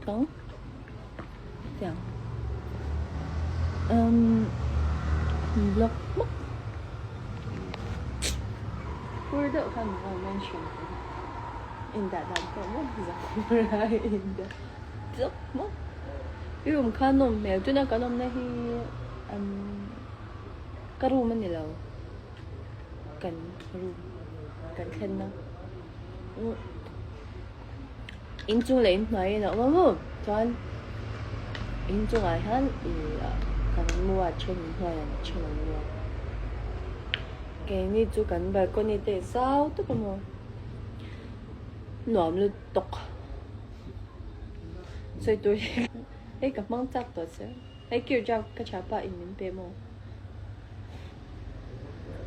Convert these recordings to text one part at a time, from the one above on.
Ang tiang umm block hmak hur deuh khan min rawn mention thei a indah dan pawh maw zahur a indah block hmak i room kha nawm hmel tuna kan awmna hi umm ka room a ni lo kan room kan thlenna umm. Inchung leh inhnuaiin a awm a maw chuan inchungah hian ih kan mu a then inhnuaiah an then an mu a keini chu kan balcony te zau tawp a maw nuam lutuk sawi tur hi hei ka hmang chak tawh che hei kir jug ka thianpa in min pe maw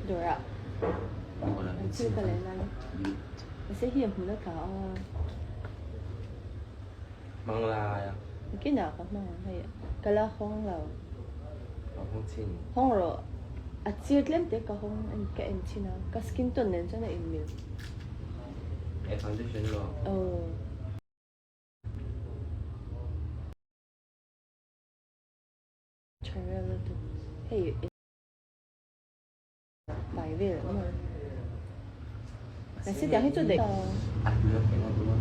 dawrah thil ka lei lai. Mahse hi a hmun a tla a. Hmang lai a. Kinah ka hmang ang hei ka la hawng lo. Ka hawng chin. Hawng rawh. A chir tlem te ka hawng ka en chin a. Ka skin tone nen chuan a inmil. E foundation lo. Aw. Tha rel lutuk. Hei. Pai vel maw? Mahse tiang hi chu daih. A hlu a keng a duh a,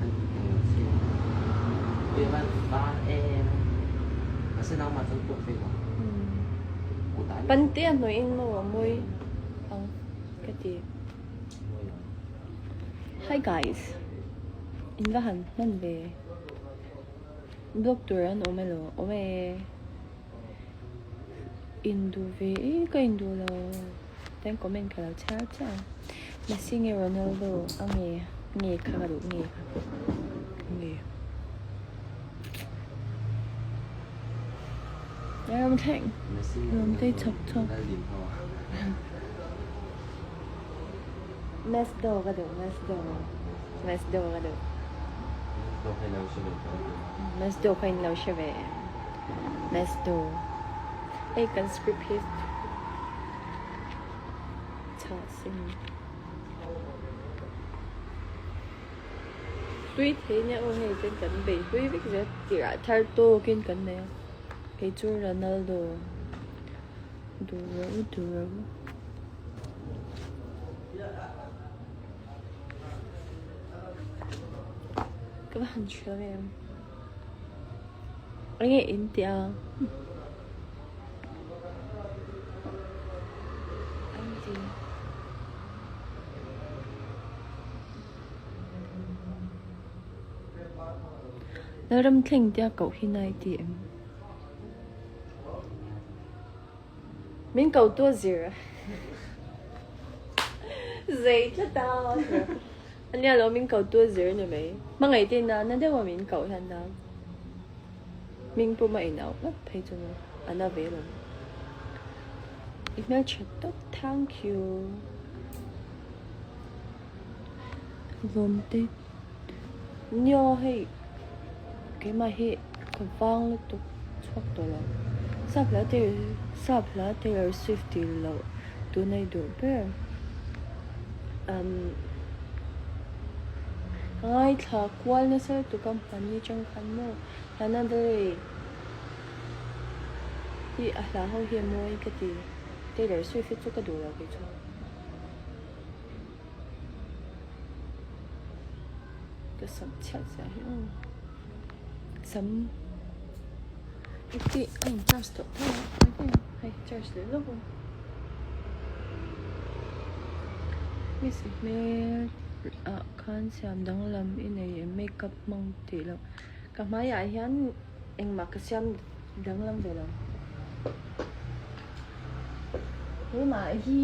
an keng lo che. Ui a van var em. Mahse nangmah chuan pawh fei lo. Pante a hnuaiin maw a mawi ang ka ti. Hi guys. In va han hman ve. Blog tur an awm elaw? Awm e. Induh ve e ka induh lo ten comment ka lo chhiar chiah ang Messi nge Ronaldo a nge nge kha ka duh nge kha nge Ram thleng ram tei chhawk chhawk Mesdo ka duh Mesdo Mesdo ka duh Mesdo kha in lo hre ve em Mesdo Hei kan script hi chhah sin Tui thei nia aw hei chuan kan bei hlui vek zel tirah thar tawkin kan nei a kei chu Ronaldo duh reuh duh reuh. Ka va han hria em enge in tih a an ti Lalramthleng tia koh hi nai ti em Min ko tu a zir zei tlat a ania lo min ko tu a zir ni mai hmangaih te na na deuh a min koh hian na hming pum a inauh ngawt phei chu a na ve lo i hmeltha tawp thank you Vawmte Nio hei keimah hi ka vang lutuk chhuak tawh lo sap hla Taylor sap hla Taylor Swift tih loh tun a i duh ber umm ka ngaithla kual nasa lutuk a hmanni atang khan maw Lana Del Rey hi a hla ho hi a mawi ka ti Taylor Swift hi chu ka duh lo kei chu. Ka sam chhiat zia hi aw sam i tih a in charge tawh tho a hei charge leh lawk a miss i hmel ah khan siam danglam i nei em makeup hmang tih loh ka hmaiah hian engmah ka siam danglam ve lo keimah hi.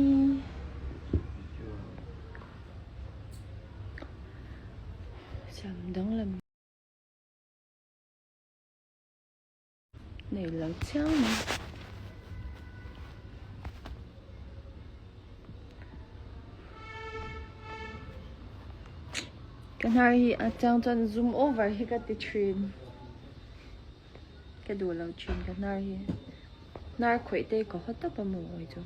Siam danglam nei lo chiang mai. Ka hnar hi a chang chuan zoom over hi ka ti thin. Ka duh lo thin ka hnar hi. Hnar khawih te ka haw tawp a maw awi chu.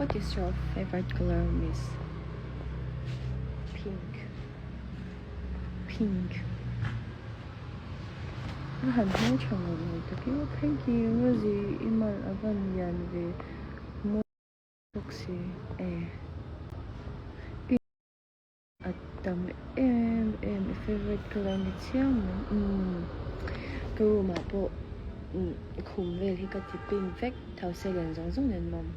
What is your favourite colour miss? Pink Pink A han hmeltha ngawih ngawih tak i Thank you Rosie i mal a van lian ve mawi bawk si e. A tam em em i favourite colour ni chiang mai umm ka room ah pawh khum vel hi ka ti pink vek thau se len zawng zawng nen mawm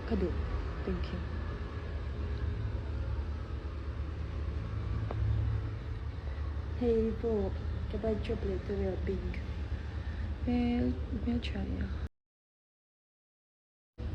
ka duh pink hi. Hei pawh ka backdrop leh te vel pink hmel hmeltha nia.